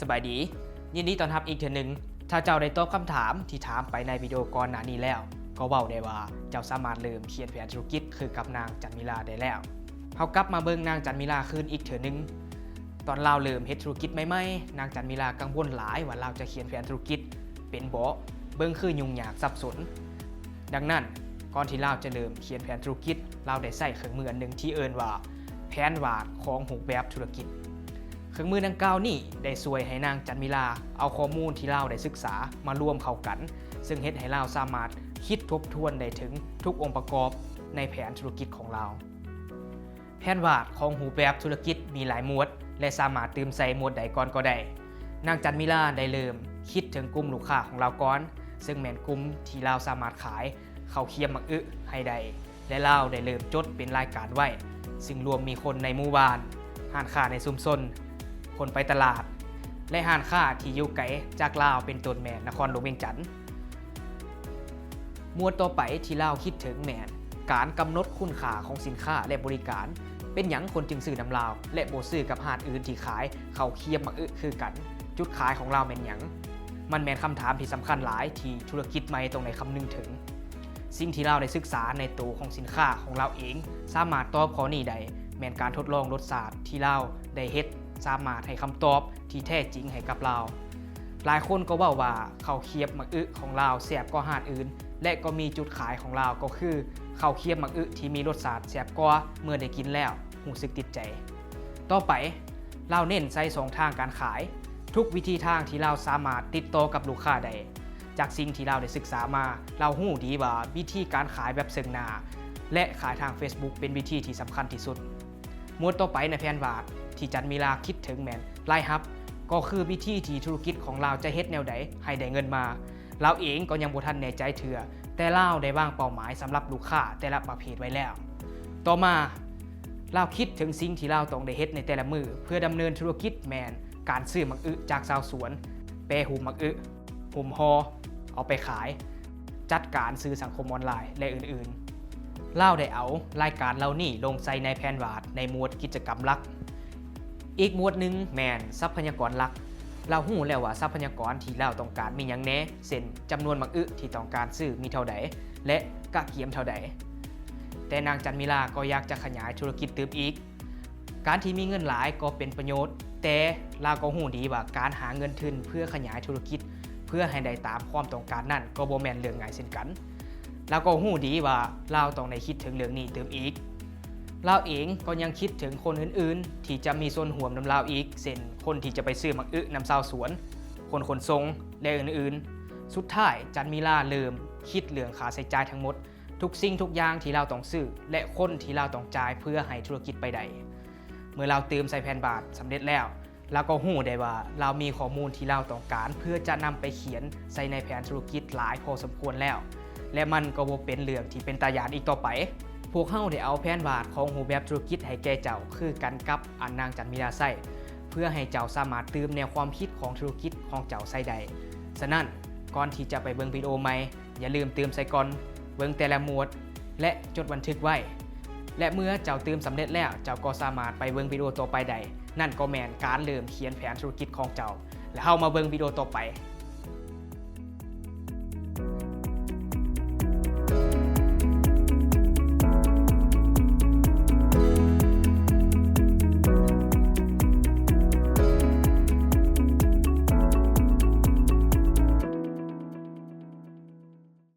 ສະບາຍດີ, ຍິນດີຕ້ອນຮັບອີກເທື່ອໜຶ່ງ. ຖ້າເຈົ້າໄດ້ຕອບຄຳຖາມທີ່ຖາມໄປໃນວິດີໂອກ່ອນໜ້ານີ້ແລ້ວ, ກໍເວົ້າໄດ້ວ່າເຈົ້າສາມາດເລີ່ມຂຽນແຜນທຸລະກິດຄືກັບນາງຈັນມິລາໄດ້ແລ້ວ. ເຮົາກັບມາເບິ່ງນາງຈັນມິລາຄືນອີກເທື່ອໜຶ່ງ. ຕອນລາວເລີ່ມເຮັດທຸລະກິດໃໝ່ໆ, ນາງຈັນມິລາກັງວົນຫຼາຍວ່າລາວຈະຂຽນແຜນທຸລະກິດເປັນບໍ່, ເບິ່ງຄືຫຍຸ້ງຍາກສັບສົນ. ດັ່ງນັ້ນ, ກ່ອນທີ່ລາວຈະເລີ່ມຂຽນແຜນທຸລະກິດ, ລາວໄດ້ໃຊ້ເຄື່ອງມືອັນໜຶ່ງທີ່ເອີ້ນວ່າ ແຜນວາດຂອງຮູບແບບທຸລະກິດ. ເຄື່ອງມືດັ່ງກ່າວນີ້ໄດ້ຊ່ວຍໃຫ້ນາງຈັນມິລາເອົາຂໍ້ມູນທີ່ລາວໄດ້ສຶກສາມາລວມເຂົ້າກັນ, ເຊິ່ງເຮັດໃຫ້ລາວສາມາດຄິດທົບທວນໄດ້ເຖິງທຸກອົງປະກອບໃນແຜນທຸລະກິດຂອງລາວ. ແຜນວາດຂອງຮູບແບບທຸລະກິດມີຫຼາຍໝວດ ແລະ ສາມາດຕື່ມໃສ່ໝວດໃດກ່ອນກໍໄດ້. ນາງຈັນມິລາໄດ້ເລີ່ມຄິດເຖິງກຸ່ມລູກຄ້າຂອງລາວກ່ອນ, ເຊິ່ງແມ່ນກຸ່ມທີ່ລາວສາມາດຂາຍເຂົ້າຄຽມໝາກອຶໃຫ້ໄດ້ ແລະ ລາວໄດ້ເລີ່ມຈົດເປັນລາຍການໄວ້, ຊຶ່ງລວມມີຄົນໃນໝູ່ບ້ານ, ຮ້ານຄ້າໃນຊຸມຊົນ, ຄົນໄປຕະຫຼາດ ແລະ ຮ້ານຄ້າທີ່ຢູ່ໄກຈາກລາວ, ເປັນຕົ້ນແມ່ນນະຄອນຫຼວງວຽງຈັນ. ໝວດຕໍ່ໄປທີ່ລາວຄິດເຖິງແມ່ນການກຳນົດຄຸນຄ່າຂອງສິນຄ້າ ແລະ ບໍລິການ. ເປັນຫຍັງຄົນຈຶ່ງຊື້ນຳລາວ ແລະ ບໍ່ຊື້ກັບຮ້ານອື່ນທີ່ຂາຍເຂົ້າຄຽມໝາກອຶຄືກັນ? ຈຸດຂາຍຂອງລາວແມ່ນຫຍັງ? ມັນແມ່ນຄຳຖາມທີ່ສຳຄັນຫຼາຍທີ່ທຸລະກິດໃໝ່ຕ້ອງໄດ້ຄຳນຶງເຖິງ. ສິ່ງທີ່ລາວໄດ້ສຶກສາໃນໂຕຂອງສິນຄ້າຂອງລາວເອງ ສາມາດຕອບຂໍ້ນີ້ໄດ້, ແມ່ນການທົດລອງລົດຊາດທີ່ລາວໄດ້ເຮັດ ສາມາດໃຫ້ຄຳຕອບທີ່ແທ້ຈິງໃຫ້ກັບລາວ. ຫຼາຍຄົນກໍເວົ້າວ່າເຂົ້າຄຽມໝາກອຶຂອງລາວແຊບກວ່າຮ້ານອື່ນ ແລະ ກໍມີຈຸດຂາຍຂອງລາວກໍຄືເຂົ້າຄຽມໝາກອຶທີ່ມີລົດຊາດແຊບກວ່າ, ເມື່ອໄດ້ກິນແລ້ວຮູ້ສຶກຕິດໃຈ. ຕໍ່ໄປ, ລາວເນັ້ນໃສ່ຊ່ອງທາງການຂາຍ. ທຸກວິທີທາງທີ່ລາວສາມາດຕິດຕໍ່ກັບລູກຄ້າໄດ້. ຈາກສິ່ງທີ່ລາວໄດ້ສຶກສາມາ, ລາວຮູ້ດີວ່າວິທີການຂາຍແບບເຊິ່ງໜ້າ ແລະ ຂາຍທາງເຟສບຸກເປັນວິທີທີ່ສຳຄັນທີ່ສຸດ. ໝວດຕໍ່ໄປໃນແຜນວາດທີ່ຈັນມິລາຄິດເຖິງແມ່ນລາຍຮັບ, ກໍຄືວິທີທີ່ທຸລະກິດຂອງລາວຈະເຮັດແນວໃດໃຫ້ໄດ້ເງິນມາ. ລາວເອງກໍຍັງບໍ່ທັນແນ່ໃຈເທື່ອ, ແຕ່ລາວໄດ້ວາງເປົ້າໝາຍສຳລັບລູກຄ້າແຕ່ລະປະເພດໄວ້ແລ້ວ. ຕໍ່ມາ, ລາວຄິດເຖິງສິ່ງທີ່ລາວຕ້ອງໄດ້ເຮັດໃນແຕ່ລະມື້ເພື່ອດຳເນີນທຸລະກິດແມ່ນການຊື້ໝາກອຶຈາກຊາວສວນ, ແປຮູບໝາກອຶ, ຫຸ້ມຫໍ່, ເອົາໄປຂາຍ, ຈັດການສື່ສັງຄົມອອນລາຍ ແລະ ອື່ນໆ. ລາວໄດ້ເອົາລາຍການເຫຼົ່ານີ້ລົງໃສ່ໃນແຜນວາດໃນໝວດກິດຈະກຳຫຼັກ. ອີກໝວດໜຶ່ງແມ່ນຊັບພະຍາກອນຫຼັກ. ລາວຮູ້ແລ້ວວ່າຊັບພະຍາກອນທີ່ລາວຕ້ອງການມີຫຍັງແດ່, ເຊັ່ນ ຈຳນວນໝາກອຶທີ່ຕ້ອງການຊື້ມີເທົ່າໃດ ແລະ ກະກຽມເທົ່າໃດ. ແຕ່ນາງຈັນມິລາກໍຢາກຈະຂະຫຍາຍທຸລະກິດຕື່ມອີກ. ການທີ່ມີເງິນຫຼາຍກໍເປັນປະໂຫຍດ, ແຕ່ລາວກໍຮູ້ດີວ່າການຫາເງິນທຶນເພື່ອຂະຫຍາຍທຸລະກິດເພື່ອໃຫ້ໄດ້ຕາມຄວາມຕ້ອງການນັ້ນກໍບໍ່ແມ່ນເລື່ອງງ່າຍເຊັ່ນກັນ. ລາວກໍຮູ້ດີວ່າລາວຕ້ອງໄດ້ຄິດເຖິງເລື່ອງນີ້ຕື່ມອີກ. ລາວເອງກໍຍັງຄິດເຖິງຄົນອື່ນໆທີ່ຈະມີສ່ວນຮ່ວມນຳລາວອີກ, ເຊັ່ນ ຄົນທີ່ຈະໄປຊື້ໝາກອຶນຳຊາວສວນ, ຄົນຂົນສົ່ງ ແລະ ອື່ນໆ. ສຸດທ້າຍ, ຈັນມິລາເລີ່ມຄິດເລື່ອງຄ່າໃຊ້ຈ່າຍທັງໝົດ, ທຸກສິ່ງທຸກຢ່າງທີ່ລາວຕ້ອງຊື້ ແລະ ຄົນທີ່ລາວຕ້ອງຈ່າຍເພື່ອໃຫ້ທຸລະກິດໄປໄດ້. ເມື່ອລາວຕື່ມໃສ່ແຜນວາດສຳເລັດແລ້ວ, ລາວກໍຮູ້ໄດ້ວ່າລາວມີຂໍ້ມູນທີ່ລາວຕ້ອງການເພື່ອຈະນຳໄປຂຽນໃສ່ໃນແຜນທຸລະກິດຫຼາຍພໍສົມຄວນແລ້ວ ແລະ ມັນກໍບໍ່ເປັນເລື່ອງທີ່ເປັນຕາຢ້ານອີກຕໍ່ໄປ. ພວກເຮົາໄດ້ເອົາແຜນວາດຂອງຮູບແບບທຸລະກິດໃຫ້ແກ່ເຈົ້າຄືກັນກັບອັນນາງຈັນມິລາໃຊ້ ເພື່ອໃຫ້ເຈົ້າສາມາດຕື່ມແນວຄວາມຄິດຂອງທຸລະກິດຂອງເຈົ້າໃຊ້ໄດ້. ສະນັ້ນ, ກ່ອນທີ່ຈະໄປເບິ່ງວິດີໂອໃໝ່, ຢ່າລືມຕື່ມໃສ່ກ່ອນ, ເບິ່ງແຕ່ລະໝວດ ແລະ ຈົດບັນທຶກໄວ້. ແລະ ເມື່ອເຈົ້າຕື່ມສຳເລັດແລ້ວ, ເຈົ້າກໍສາມາດໄປເບິ່ງວິດີໂອຕໍ່ໄປໄດ້. ນັ້ນກໍແມ່ນການເລີ່ມຂຽນແຜນທຸລະກິດຂອງເຈົ້າ. ແລະ ເຮົາມາເບິ່ງວິດີໂອຕໍ່ໄປ